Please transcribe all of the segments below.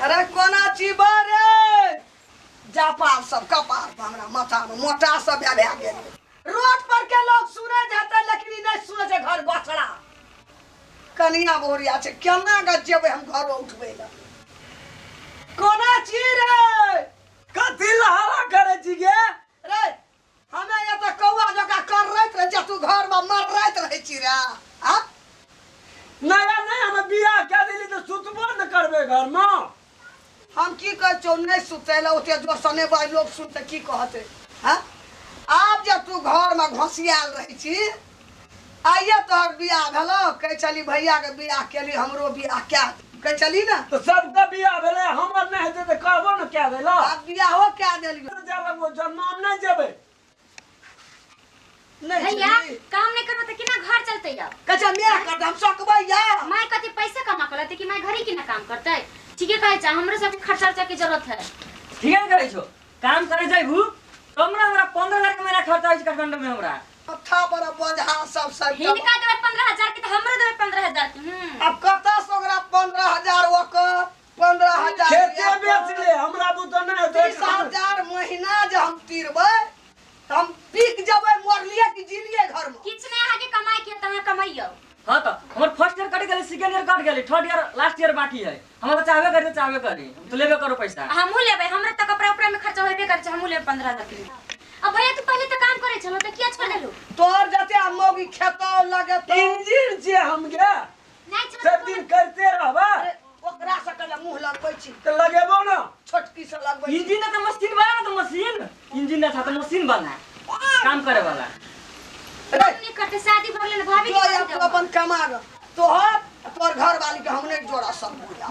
अरे कोना छी रे जापार सब कपार पर हमरा माथा में मोटा सब भए भए गेल। रोड पर के लोग सुने जेतै, लेकिन ई नहि सुने छै। घर बछड़ा कनिया बहुरिया छै, केना के जेबै हम घर उठबै लए? कोना छी रे? कथी लहरा करै छी गे? रे, हमे एतऽ कौआ जकाँ करैत रहै छियै, तू घरमे मरैत रहै छी रे। आ नया नहि, हम बियाह कए देली तऽ सुतबो ने करबै घरमे। हम की कहै छौ, नहि सुतै लए ओते जोरसँ नहि बाज, लोक सुनतै की कहतै? हँ, आब जे तू घरमे घोसियाल रहै छी, आइए तोहर बियाह भेलौ, कहै छली भैयाके बियाह केली, हमरो बियाह कए दे, कहै छली ने। तऽ सबके बियाह भेलै, हमर नहि हेतै तऽ कहबो ने कए देला। आब बियाहो कए देलियौ। जा लगबो जन्म, हम नहि जेबै। नहि भैया छली। काम नहीं करबो त केना घर चलते अब? कहै छै मैं कर हम सकबै या। माय कथी पैसा कमा के लते कि माय घरे केना काम करते? ठीके कहै छै, हमरो सबके खर्चा उर्चा के जरूरत है। ठीके ने करै छौ, काम करे जैबू तब ने हमरा 15,000 के महीना खर्चा होइ छै काठमांडू में हमरा। मत्था पर बोझा सब सब। हिनका देबै 15,000 के त हमरो देबै 15,000 के। हम्म। अब कतऽ से ओकरा 15,000, ओकर 15,000? खेते बेच ले, हमरा बुते नहि हेतै। 30,000 महीना जे हम तीरबै तऽ हम बिक जेबै, मरलियै कि जिलियै घरमे? किछु नहि अहाँके कमाइ के, तऽ अहाँ कमैयौ। हाँ, तऽ हमर फर्स्ट ईयर कट गेलै, सेकेंड ईयर कट गेलै, थर्ड ईयर लास्ट ईयर बाकी है। हमरा तऽ चाहबे करी, तऽ चाहबे करी, हम तऽ लेबे करो पैसा। हमहूँ लेबै, हमरा तऽ कपड़ा उपड़ा में खर्चा होबे करै छै, हमहूँ लेबै 15,000 के। अब भैया, तू पहले तऽ काम करै छलो, तऽ किया छोड़ देलू? तोहर जते आब मौगी खेतौ लगेतौ। इंजीन छियै हम गे। नहि छोड़। सब दिन करते रहबै। अरे, ओकरा से कले मुंह लगबै छी? तऽ लगेबो ने। छोटकी से लगबै छी। इंजिन तऽ मशीन बना ना, तऽ मशीन इंजिन ना था तऽ मशीन बना काम करे वाला। रे, काम नहीं करते, शादी भर लेने भाभी जो के या तू अपन कमा ग, तोहर आ तोहर घर वाली के हम नहीं जोड़ा सब बुझा।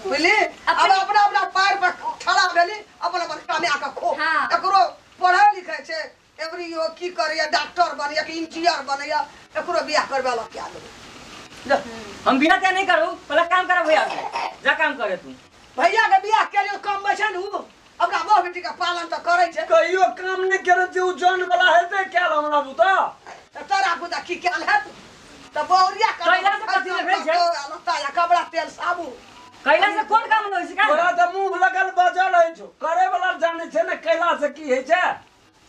बुझली? अब अपना अपना पैर पर खड़ा भेली, अपन अपन कमा के खो। एकरो पढ़ै लिखै छै एवरी यो, की करैया, डॉक्टर बनैया कि इंजीनियर बनैया, एकरो बियाह करबै लऽ क्या देबै? जा, हम बियाह क्या नहीं करू, पहले काम कर भैया से, जा काम करे तू। भैया के बियाह केलियो, कमबै छै ने उ, अपना बहु बेटी के पालन तऽ करै छै। कहियो काम नहि करै छै ओ, जन वाला हेतै कैल हमरा बुता? तऽ तोरा बुता की कैल हेत? तऽ बहुरिया कर। कैला से कथी ने भेल छै? लत्ता या कपड़ा, तेल, साबुन। कैला से कोन काम नहि होइ छै? तोरा तऽ मुँह लगल बजल अछि, करे वाला जानै छै ने कैला से की होइ छै।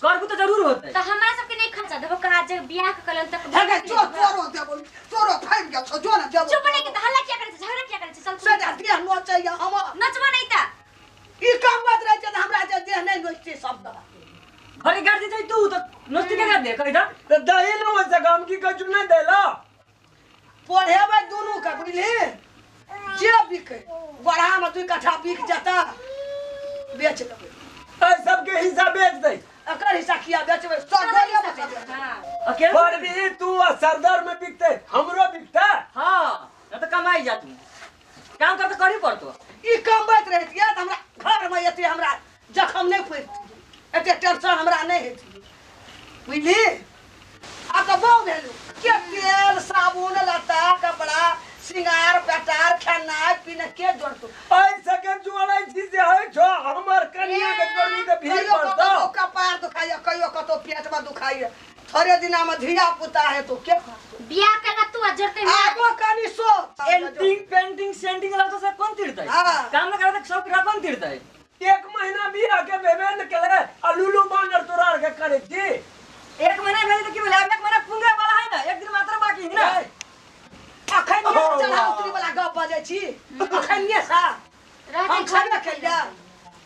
करबू तऽ जरूर होतै। तऽ हमरा सबके नहीं खर्चा देबो कहा जे बियाह के कलन तक। हे गे, चो तोरो देबो, तोरो फाइम गेल छौ, जो ने देबो। चुप नहीं के तऽ हल्ला किया करै छै, झगड़ा किया करै छै? चल। से देह नोचैया हमर। नचबो नहीं तऽ। ई कम बात रहै छै तऽ हमरा जे देह नहि नोचतै सब दवा। घरे गाड़ दे तू तऽ नोचती के गाड़ दे, कहि दऽ। तऽ दही ने होइ छै, हम की कहै छौ, नहि दै लए। पढ़ेबै दुनू के, बुझली? जे बिकै बड़ामे 2 कट्ठा बिक जेतै, बेच लेबै। एहि सबके हिस्सा बेच दै। एकर हिस्सा किया बेचबै? सब गोरिये में सब बेचबै। अकेले। पढ़बी तू आ सरदर में बिकतै, हमरो बिकतै। हाँ, नहीं तऽ कमाई जा, तू काम कर तऽ करही पड़तो। ई कमबैत रहितियै तऽ हमरा घरमे एते हमरा जखम नहि पड़ितियै, एते टेंशन हमरा नहि हेतियै, बुझली? आब तऽ बहु भेलू के तेल, साबुन, लत्ता, कपड़ा, श्रृंगार पेटार, खेनाइ पीनाइ के जोड़तौ? एहि सबके जोड़ै छी जे होइ छौ, हमर कनिया के जोड़बी तऽ भीड़ कहियो पड़तौ। कतौ कपार दुखाइए, कहियो कतौ पेटमे दुखाइए, थोड़े दिनामे धिया पुता हेतौ, के करतौ? बियाह केला तू आ जोड़ते माय। आगो कनि सोच। पेंटिंग पेंटिंग सेंटिंग लगतो से कोन तीरतै? काम न करे तऽ सब कोन तीरतै? एक महीना बियाह के भेबे ने केलै आ लुलु बानर तोरा आर के करै छी। एक महीना भेलै तऽ की भेलै? आब एक महीना पुंगे वाला है ना, एक दिन मात्र बाकी है ना। अखन चढ़ा उतरी वाला गप बजै छी अखनिये सा। रहतै। हम छेबे केलियै,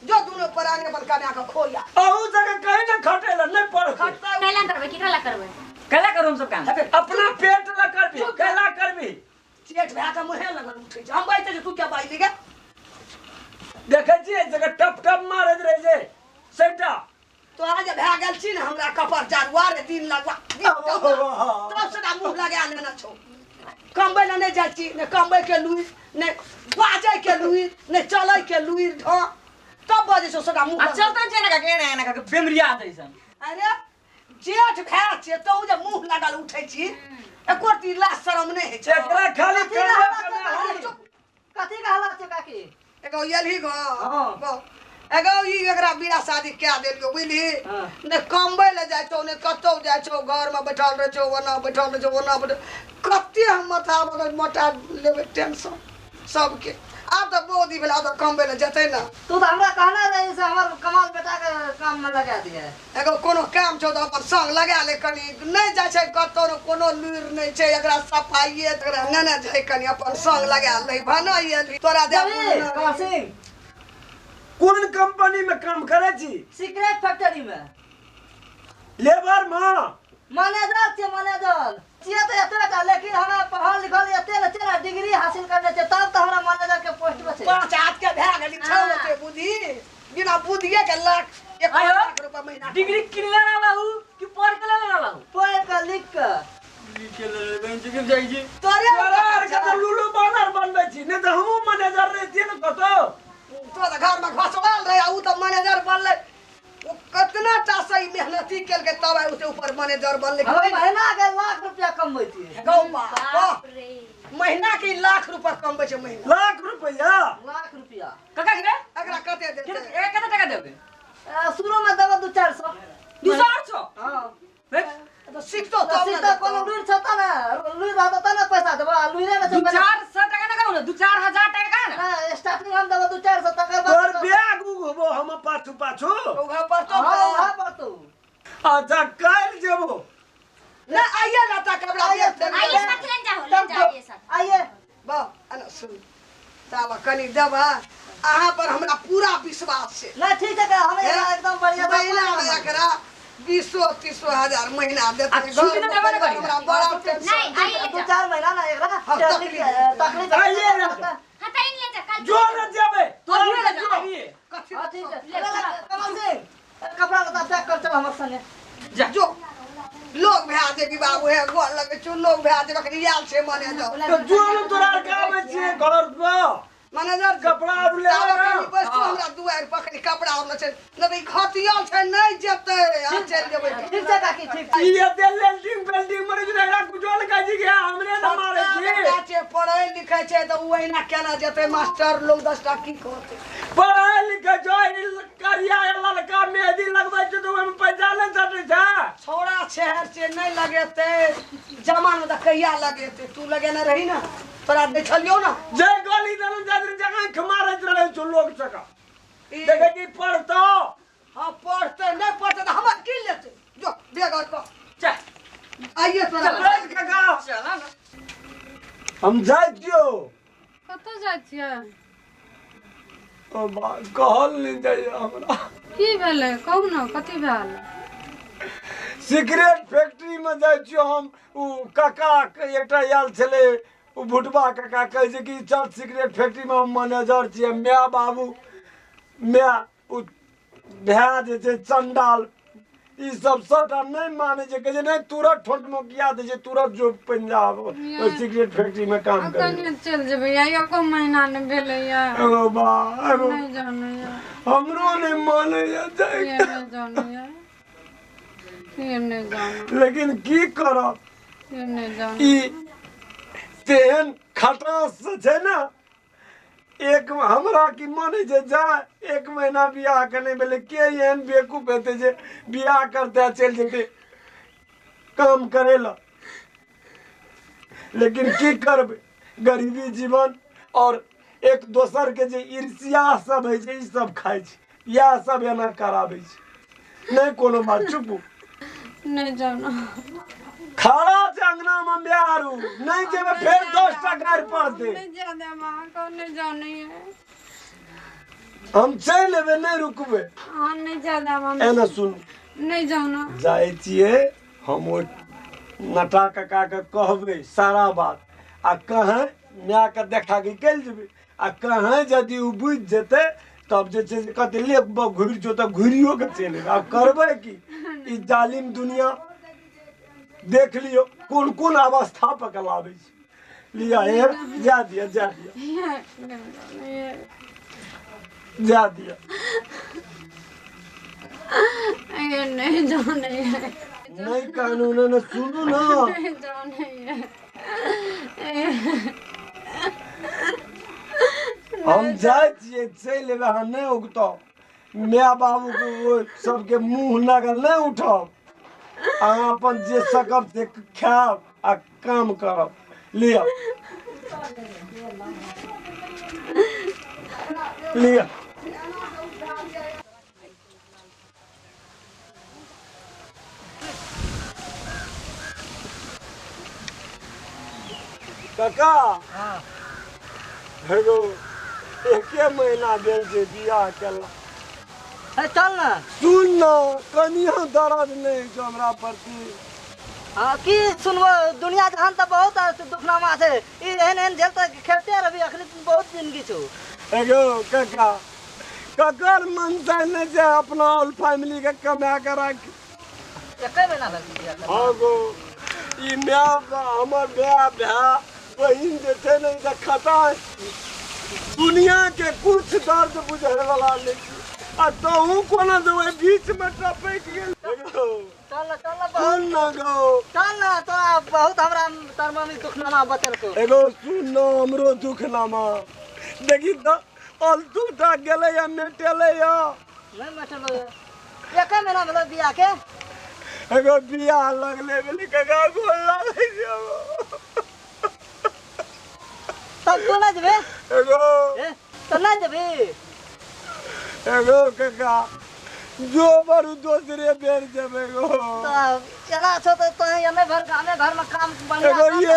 जो दुनू प्राणी अपन कमा के खोया। अहू जगह कहीं ने खटे ला नहीं पड़तै। खटतै। कैला करबै, केकरा ला करबै? कैला करू हम सब काम? अपना पेट ला करबी, कैला करबी? जेठ भए के मुहे लगल उठै छै, हम बाजै छै, तू क्या बाजली गे? देखै छियै जगह टप टप मारैत रहै छै सैटा। तोरा जे भए गेल छी ने हमरा कपर जारुआ रे, दिन लगवा दिन तब से मुँह लगा लेना छौ। कमबै लए नहि जाइ छी ने, कमबै के लुरि ने, बाजै के लुरि ने, चलै के लुरि ढ तब बजै छौ सदा मुँह आ चलता छै ना के एना एना के बेमरिया जैसन। अरे, जेठ भए छै तो जे मुँह लगल उठै छी, एको लाज शरम नहि होइ छै। एकरा खाली कथी के हल्ला कमबै छै? कमे। चुप। कथी के हल्ला छै काकी? एगो एलही गो। हाँ। गो। एगो ई एकरा बियाह शादी कए देलियौ, बुझली? ने कमबै लए जाइ छौ, ने कतौ जाइ छौ, घरमे बैठल रहै छौ, ओना बैठल रहै छौ, ओना बैठल। कते हम माथा मगज मोटा लेबै टेंशन सबके। आब तऽ बहुत दिन भेलै, आब तऽ कमबै लए जेतै ने। तू तऽ हमरा कहने रही से हमर कमाल बेटा के काम में लगा दिहे। एगो कोनो काम छौ तऽ अपन संग लगा ले कनी। नहि जाइ छै कतौ ने, कोनो लुरि नहि छै एकरा, सफाइए एकरा नेने जाइ, कनी अपन संग लगा ले भने एली तोरा दे। जेबही कमल सिंह? कोन कंपनी में काम करै छी? सिगरेट फैक्ट्री में। लेबर में? मैनेजर छियै, मैनेजर छियै तऽ एतबे टा, लेकिन हमरा पढ़ल लिखल एते ने छै ने, डिग्री हासिल करने छै, तब तऽ हमरा मैनेजर के पोस्ट में छै। 5 हाथ के भए गेली छौ ओते बुद्धि, बिना बुद्धिए के लाख एक आयो। लाख रुपया महीना। डिग्री किनले रहला हूँ कि पढ़ के लेले रहला हूँ? पढ़ के लिख के। लिख के लेले बहन जी के जाइ छी। तोरे तोरा आर के तऽ लुलु बानर बनबै छी, नहि तऽ हमहूँ मैनेजर रहितियै ने कतौ। तो तऽ घर में घसवाल रहे आ उ तऽ मैनेजर बनलै। ओ कतना टा सही मेहनती केलकै तब आइ ओते ऊपर मैनेजर बनलै। हम महीना के लाख रुपया कमबै छियै। गौ बा, वाह। बाप रे। महीना के ई लाख रुपया कमबै छै महीना। लाख रुपया? लाख रुपया। काका के एकरा कते देतै? कते टका देबै? शुरू में देबै 2-4 सौ। 2-4 सौ? हाँ। तऽ सिखतो तऽ तब ने सीधा कोनो देतौ। लुरि छौ तऽ ने, लुरि रहतौ तऽ ने पैसा देबौ, आ लुरिए नहि छौ दू पहिले। 400 टका ना कहू ने, 2-4 हजार टका ने। नहि, स्टार्टिंग हम देबौ 2-4 सौ, तकर तोहर बाद बैग उगबो हम पाछू पाछू। उघा पड़तौ। हाँ, तऽ उहाँ पड़तौ। अच्छा, काल्हि जेबो। नहि, आइए लता कपड़ा आइए। बेच देबै। आइए साथ ले जाओ, ले जाओ आइए साथ। आइए। बा अना सुन, ताबा कनी देबा, अहाँ पर हमरा पूरा विश्वास छै। नहि, ठीक छै, हम एकदम बढ़िया। महीना मे एकरा 20-30 हजार महीना देतै। आ छुट्टी तऽ देबे ने करी। हमरा बड़ा टेंशन। नहीं, आइए ले दू जाओ। चार महीना ने एकरा हाँ, तकलीफ तकलीफ। तकलीफ। आइए ले जाओ। हाँ तो इन ले जा कल। जो न जेबै। तो अभिये ले जा, अभिये। कथी? हाँ, ठीक छै। कमल सिंह, कपड़ा लत्ता पैक कर, चल हमर संगे। जा। जो लोग भए जेबी बाबू, हे गोर लगै छौ, लोग भए जेबी। अखन आयल छै मैनेजर। तऽ जो न तोरा आर के आबै छियै घर पर। मैनेजर। कपड़ा आर ले ताबे आबै। कनी बैसू हमरा दुआरि पर, कनी कपड़ा आर छै नहि तऽ ई खतियल छै, नहि जेतै आ चलि जेबै। ठीक छै काकी, ठीक। ई एते लेल्डिंग बेल्डिंग मरै छै, एकरा कुछो ने कहै छी कि हमरे ने मारै छी। बेटा छै, पढ़ै लिखै छै तऽ ओ एना केना जेतै? मास्टर लोग 10 टा की कहतै? पढ़ै लिखै छौ, ई करिया ललका मेहदी लगबै छै तऽ ओहिमे पैसा नहि सटै छै? छौड़ा शहर से नहि लगेतै जमाना तऽ कहिया लगेतै? तू लगेने रही ने, तोरा देखलियौ ने। जे गली दन जाइत रहै छै, आँखि मारैत रहै छौ लोग सबके। ई- देखै छी, पढ़तौ। हाँ, पढ़तै, नहि पढ़तै तऽ हमर की लेतै? जो बेगर कऽ। चल। आइए तोरा। बैठ काका। चल ना। हम जाइ छियौ। कतऽ जाइ छियै? ओ बा, कहल नहि जाइए हमरा। की भेलै? कहू ने, कथी भेल? सिगरेट फैक्ट्री में जाइ छियौ हम। ओ काका के एकटा आयल छलै, ओ भुटबा काका, कहै छै कि चल सिगरेट फैक्ट्री में हम मैनेजर छियै। माय बाबू, माय, ओ भाय जे छै चंडाल, ई सब सबटा नहि मानै छै। कहै छै नहि, तुरंत ठोंट मोकिया दै छै, तुरंत जो पंजाब ओहि सिगरेट फैक्ट्री में काम करै। कनि चलि जेबै या एको महीना नहि भेलैया। एगो बा एगो। नहि जानैया। हमरो नहि मानैया जाइ। ये नहि जानैया, ये नहि जाना। लेकिन की करब? ये नहि जाना। ई तेहन खटास से छै ने, एक हमरा की मानै छै, जा एक महीना बियाह के नहि भेलै, के एहन बेवकूफ हेतै जे बियाह करतै आ चलि जेतै काम करै लए? लेकिन की करबै, गरीबी जीवन और एक दोसर के जे ईर्ष्या सब होइ छै, ई सब खाइ छै, इएह सब एना कराबै छै। नहि कोनो बात, चुपू। नहि जाना। खड़ा छै अंगना में बिहारू, नहीं जेबै फेर 10 टा गारि पड़तै। नहि जा देब अहाँके, नहि जानैया। हम चलि एबै, नहि रुकबै। अहाँ नहि जा देब हम। एना सुनू। नहि जाना। जाइ छियै हम, ओहि नटा काका के कहबै सारा बात आ कहें मायके देखा के चलि जेबै आ कहें यदि ओ बुझि जेतै तब जे छै से कहतै ले घुरि जो, तऽ घुरियो के चलि एबै। आब करबै की? ई जालिम दुनिया देख लियौ कोन कोन अवस्था पकड़ाबै छै। लिअ हे, जा दिअ, जा दिअ। नहि जानैया। जा दिअ। ये नहीं जानैया। नहि कानू ने, ने सुनू ने। नहीं जानैया। हम जाइ छियै, चलि एबै। अहाँ नहि उगतौ, माय बाबूके ओ सबके मुँह लागल नहि उठब। अहाँ अपन जे सकब से खायब आ काम करब। लिअ। लिअ। काका हेगो एके महीना भेल छै बियाह केला। हे चल ना। सुन न, कनियो दर्द नहि छै हमरा प्रति। हाँ की सुनबो, दुनिया जहान तऽ बहुत दुखनामा छै, ई एहन एहन झेल तऽ खेलते रहबी, अखनी बहुत जिंदगी छौ। एगो काका, ककर मनसा नहि छै अपना ऑल फैमिली के कमा के राखी। एके महीना भेल बियाह केला। हाँ गो, ई my हमर my भाय बहिन जे छै ने, ई तऽ खता दुनिया के कुछ दर्द बुझे वाला नहि छै, आ तहू कोना जे ओहि बीच मे टपकि गेल। एगो चल ना, चल ना बहुत। सुन न गो। चल ना, तोरा बहुत हमरा तोर मम्मी दुखनामा बतेलको। एगो सुन न हमरो दुखनामा, देखी तऽ अलतू टा गेलै या मेटेलै या नहीं मेटेलो, एके महीना भेलो बियाह के। एगो बियाह लगले भेलै काका, गोर लागै छै। तब तू नहीं जेबे? एगो ए, तो नहीं जेबी? एगो काका, जो बरू दोसरे बेर जेबै गो। तो एना छौ तो तोहे एने भर गामे घर में काम बढ़िया एगो काम ये